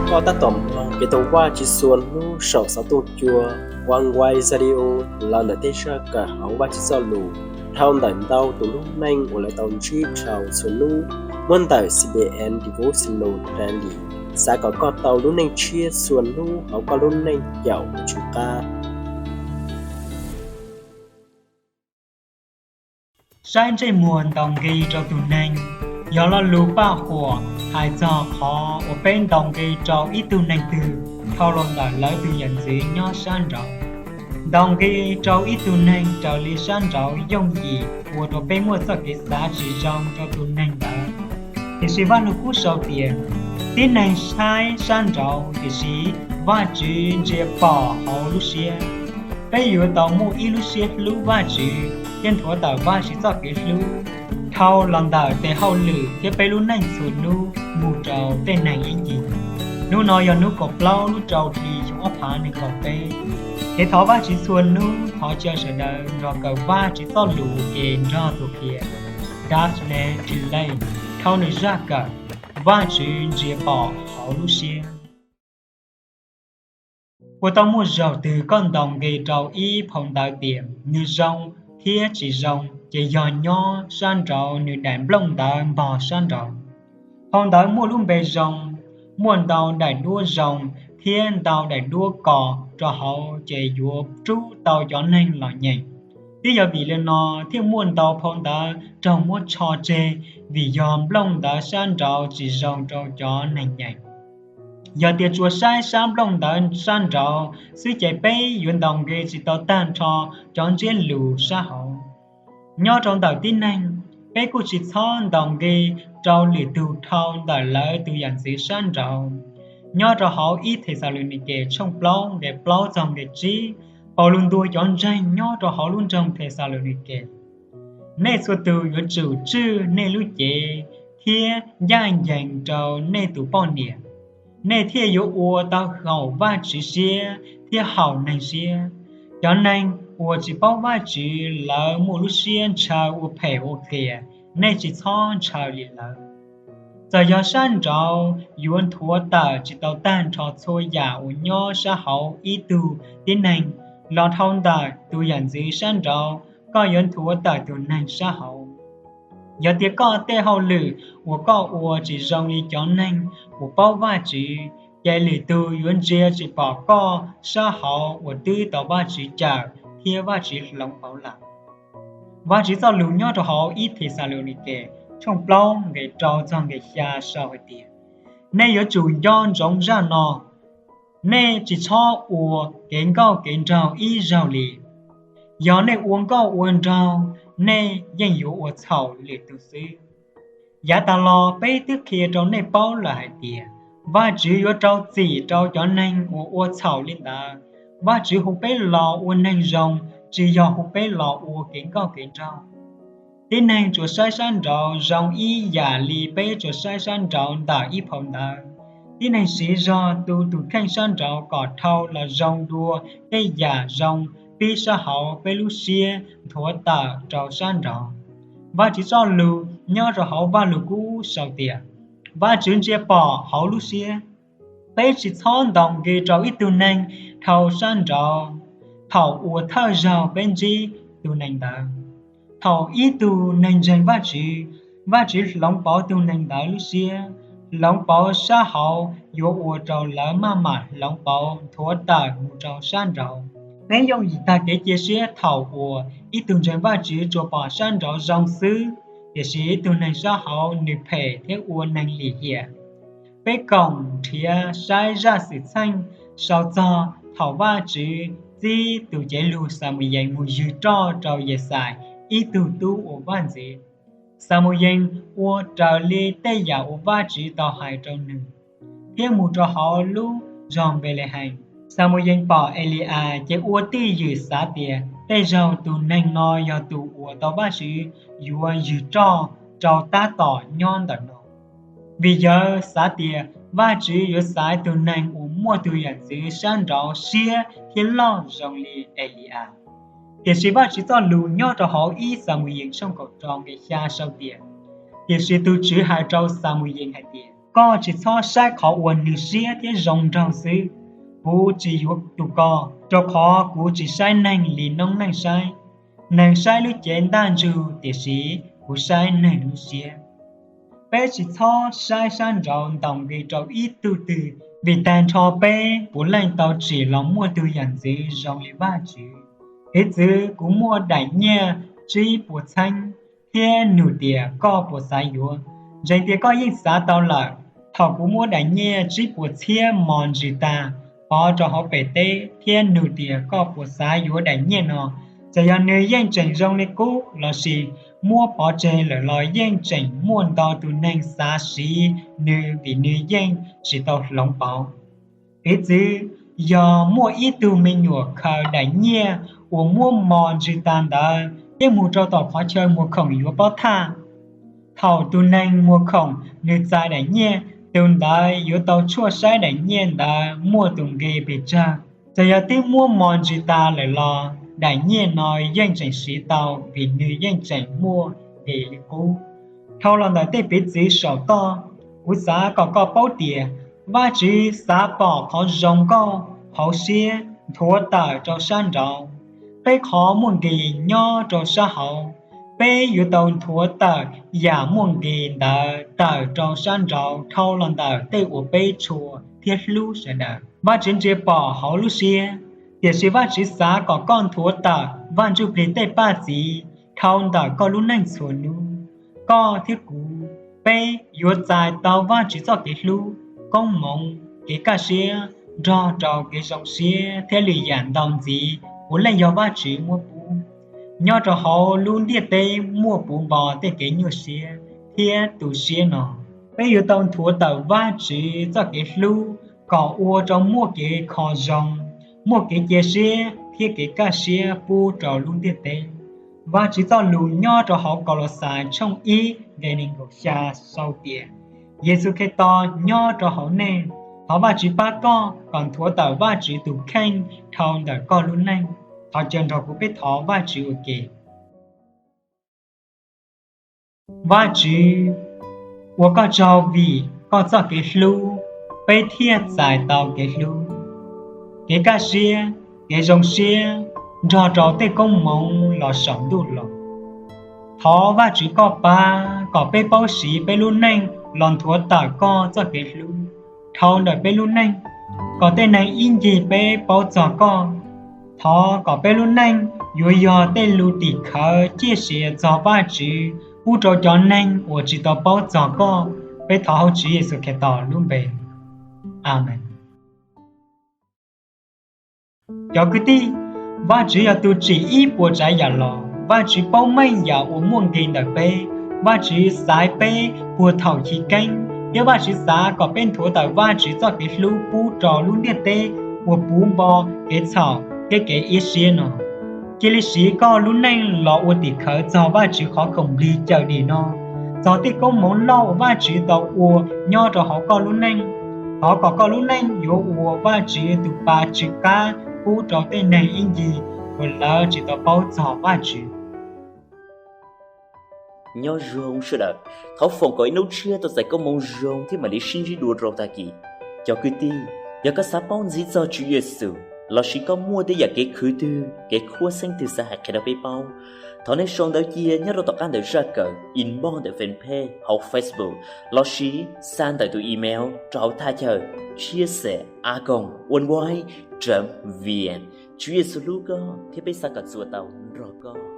Koj tab tom mloog kev thov Vajtswv txhua hnub saum xov tooj cua Oneway Radio los ntawm tej zaj kawm hauv Vajtswv Txojlus dhau ntawm ntau tus lub neej uas lawv tau ntsib dhau txhua hnub, muab ntawm C B N Devotional Daily. Xav kom koj tau lub neej tshiab txhua hnub hauv koj lub neej caum tus Tswv qab. Saib ntsej muag ntaus nqi rau tus neeg yog lo lus paj huam hais txog qhov uas peb ntaus nqi rau ib tug neeg twg dhau los ntawm lawv tus yam ntxwv nyob sab nraud. Ntaus nqi rau ib tug neeg raws li sab nraud yooj yim ua rau peb muaj txoj kev xav tsis zoo rau tus neeg ntawd. Tiam sis Vajluskub sau tias, tib neeg saib sab nraud, tiam sis Vajtswv ntsia pom hauv lub siab. Peb yuav tau muaj ib lub siab hlub Vajtswv thiab nthuav tawm Vajtswv txoj kev hlub dhau los ntawm tes hauj lwm thiab peb lub neej txhua hnub mus rau tej neeg ib ncig. Hnub no yog hnub kaum plaub lub rau hli xyoo ob phav nees nkaum peb. Kev thov Vajtswv txhua hnub thov caw sawv daws nrog kawm Vajtswv Txojlus ua ke nrog tus qhia Dallin H. Oaks dhau nws zaj kawm Vajtswv ntsia pom hauv lub siab. Puas tau muaj zaug twg koj ntaus nqi rau ib phau ntawv tias nws zoo thiab tsis zoo, ces yog nyob sab nraud nws daim nplooj ntawv npog sab nraud? Phau ntawv muaj lub npe zoo, muaj ntau daim duab zoo thiab ntau daim duab kos rau hauv ces yuav rub tau cov neeg los nyeem. Twb yog vim li no thiaj muaj ntau phau ntawv raug muab tsho tseg vim yog nplooj ntawv sab nraud tsis zoo rau cov neeg nyeem. Yog tias tsuas saib sab nplooj ntawv sab nraud xwb ces peb yuav ntaus nqi tsis tau tag nrho cov ntsiab lus sab hauv. Nyob rau ntawm tib neeg, peb kuj tsis txhob ntaus nqi rau lwm tus dhau ntawm lawv tus yam ntxwv sab nraud. Nyob rau hauv ib Thexalaunikes tshooj plaub nqe plaub txog nqe tsib, Paulus ntuas cov ntseeg nyob rau hauv lub nroog Thexalaunikes, nej txhua tus yuav tsum tswj nej lub cev thiab ncaj ncees rau nej tus poj niam, nej thiaj yuav ua tau haum Vajtswv siab thiab haum neeg siab. Cov neeg uas tsis paub Vajtswv lawv muaj lub siab ntshaw ua phem ua qias, nej tsis txhob ntshaw li lawv. Txawm yog sab nraud yuav nthuav tawm tsis tau tag nrho txhua yam uas nyob sab hauv ib tug tib neeg, los dhau ntawm tus yam ntxwv sab nraud koj yuav nthuav tawm tus neeg sab hauv. Yog tias koj tej hauj lwm uas koj ua tsis zoo li cov neeg uas paub Vajtswv, ces lwm tus yuav ntsia tsis pom koj sab hauv uas twb tau Vajtswv cawm thiab Vajtswv hloov pauv lawm. Vajtswv Txojlus nyob rau hauv ib Thexalaunikes tshooj plaub nqe rau txog nqe xya sau hais tias, nej yuav tsum nco ntsoov zaj no, nej tsis txhob ua kev nkauj kev nraug ib zaug li. Yog nej ua nkauj ua nraug, nej yeej yuav ua txhaum lwm tus xwb. Yav tas los peb twb qhia rau nej paub lawm hais tias, Vajtswv yuav rau txim rau cov neeg uas ua txhaum li ntawd. Vajtswv hu peb los ua neeg zoo, tsis yog hu peb los ua kev nkauj kev nraug. Tib neeg tsuas saib sab nraud zoo ib yam li peb tsuas saib sab nraud ntawm ib phau ntawv. Tib neeg siv zog tu tus kheej sab nraud kom dhau los zoo dua tej yam zoo pib sab hauv peb lub siab nthuav tawm rau sab nraud. Vajtswv Txojlus nyob rau hauv Vajluskub sau tias, Vajtswv ntsia pom hauv lub siab. Peb tsis txhob ntaus nqi rau ib tug neeg dhau sab nraud thaum uas thawj zaug peb ntsib tus neeg ntawd. Thaum ib tug neeg ntseeg Vajtswv, Vajtswv hloov pauv tus neeg ntawd lub siab, hloov pauv sab hauv yuav ua rau lawv maj mam hloov pauv nthuav tawm mus rau sab nraud. Peb yooj yim tag kev cia siab thaum uas ib tug ntseeg Vajtswv tsuas pom sab nraud zoo xwb, tiam sis ib tug neeg sab hauv nws phem thiab ua neeg lim hiam. Peb koom nrhiav saib zaj xwm txheej sau txog thaum Vajtswv txib tus cev lus Xamuyees mus ywg roj rau Yexais ib tug tub ua vaj ntxwv. Xamuyees ua raws li tej yam uas Vajtswv tau hais rau nws, thiab mus rau hauv lub zos Npelehees. Xamuyees pom Eli-as ces ua twj ywm xav tias tej zaug tus neeg no yog tus uas tau Vajtswv yuav ywg roj rau tab tom nyob ntawm no, vim yawg xav tias Vajtswv yuav xaiv tus neeg uas muaj tus yam ntxwv sab nraud siab thiab loj zoo li Eli-as. Tiam sis Vajtswv Txojlus nyob rau hauv ib Xamuyees tshooj kaum rau nqe xya sau tias, tiam sis tus Tswv hais rau Xamuyees hais tias, Koj tsis txhob saib qhov uas nws siab thiab zoo nraug xwb. Kuv tsis yuav tus ko, rau qhov kuv tsis saib neeg li noob neej saib. Neeg saib lub cev ntaj ntsug, tiam sis kuv saib neeg lub siab. Peb tsis txhob saib sab nraud ntaus nqi rau ib tug twg, vim tag nrho peb puav leej tau tsim los muaj tug yam ntxwv zoo li Vajtswv. Hiv txwv kuv muaj daim nyiaj tsib puas txheeb, thiab nug tias koj puas xav yuav? Ntseeg tias koj yeej xav tau lawm. Thaum kuv muab daim nyiaj tsib puas txhiab mos ntsws tas, pov rau hauv pem teb thiab nug tias koj puas xav yuav daim nyiaj no, txawm yog nws yeej tseem zoo li qub lossis muab pov tseg lawm los yeej tseem muaj ntau tus neeg xav siv nws vim nws yeej tsis tau hloov pauv. Hiv txwv yog muaj ib tug me nyuam khaws daim nyiaj uas muab mos ntsws tas ntawd coj mus rau tom qhov chaw muag khoom yuav pob thaj. Thaum tus neeg muag khoom nws txais daim nyiaj, tus ntawd yuav tau tshuaj saib daim nyiaj ntawd muaj tus nqi pes tsawg. Txawm yog twb muab mos ntsws tas lawm los daim nyiaj no yeej tseem siv tau vim nws yeej tseem muaj nqi li qub. Dhau los ntawm tej piv txwv saum toj, kuv xav kom koj paub tias Vajtswv xav pom qhov zoo nkauj hauv siab nthuav tawm rau sab nraud, peb qhov muaj nqis nyob rau sab hauv. Peb yuav tau nthuav tawm yam muaj nqis ntawd tawm rau sab nraud dhau los ntawm tej uas peb tshua thiab hlub sawv daws. Vajtswv ntsia pom hauv lub siab, tiam sis Vajtswv xav kom koj nthuav tawm Vaj Ntsujplig tej paj txiv dhau ntawm koj lub neej txhua hnub. Koj thiab kuv, peb yuav txais tau Vajtswv txoj kev hlub, koob hmoov, kev kaj siab nrog rau kev zoo siab thiab lwm yam ntau ntxiv puav leej yog Vajtswv muab pub. Nyob rau hauv lub ntiaj teb muaj puv npo tej kev nyuaj siab thiab tu siab no, peb yuav tau nthuav tawm Vajtswv txoj kev hlub kom ua rau muaj kev kho zoo, muaj kev cia siab thiab kev kaj siab pub rau lub ntiaj teb. Vajtswv txoj lus nyob rau hauv Kaulauxais tshooj ib nqe nees nkaum xya sau tias: Yexus Khetos nyob rau hauv nej. Thov Vajtswv pab koj kom nthuav tawm Vajtswv tus kheej dhau ntawm koj lub neej. Thov caw nrog kuv peb thov Vajtswv ua ke. Vajtswv, ua koj tsaug vim koj txoj kev hlub, peb thiaj txais tau kev hlub, kev kaj siab, kev zoo siab nrog rau tej koob hmoov los saum ntuj los. Thov Vajtswv koj pab kom peb paub siv peb lub neej los nthuav tawm koj txoj kev hlub dhau ntawm peb lub neej, kom tej neeg ib ncig peb paub txog koj. Thov kom peb lub neej yuav yog tej lus tim khawv ciaj sia txog Vajtswv pub rau cov neeg uas tsis tau paub txog koj. Peb thov hauv Tswv Yexus Khetos lub npe, Amees. Cov kwv tij, Vajtswv yog tus tsim ib puas tsav yam los. Vajtswv paub meej yam uas muaj nqis ntawm peb. Vajtswv xaiv peb puag thaum chiv keeb, thiab Vajtswv xav kom peb nthuav tawm Vajtswv txoj kev hlub pub rau lub ntiaj teb uas puv npo kev txhaum thiab kev ib siab no. Cia li siv koj lub neej los ua tim khawv txog Vajtswv qhov khoom nplig cawm dim no, txog tej koob hmoov loj uas Vajtswv tau ua nyob rau hauv koj lub neej. Thov kom koj lub neej yuav ua Vajtswv tus pa tsw qab pub rau tej neeg ib ncig uas lawv tsis tau paub txog Vajtswv. Nyob zoo sawv daws, thov foom kom ib hnub tshiab tau txais koob hmoov zoo thiab mam li sib ntsib dua rau tag kis. Cov kwv tij, yog koj xav paub ntxiv txog Tswv Yexus lossis koj muaj tej yam kev khwv twg, kev khuab xeeb twg xav hais qhia rau peb paub, thov nej sau ntawv cia nyob rau tom qab ntawm zaj kawm, inbox ntawm fanpage hauv Facebook lossis xa ntawm tus email rau hauv thaj chaw chia sẻ a còng oneway chấm vn. Tswv Yexus hlub koj thiab peb xav kom txuas tau nrog koj.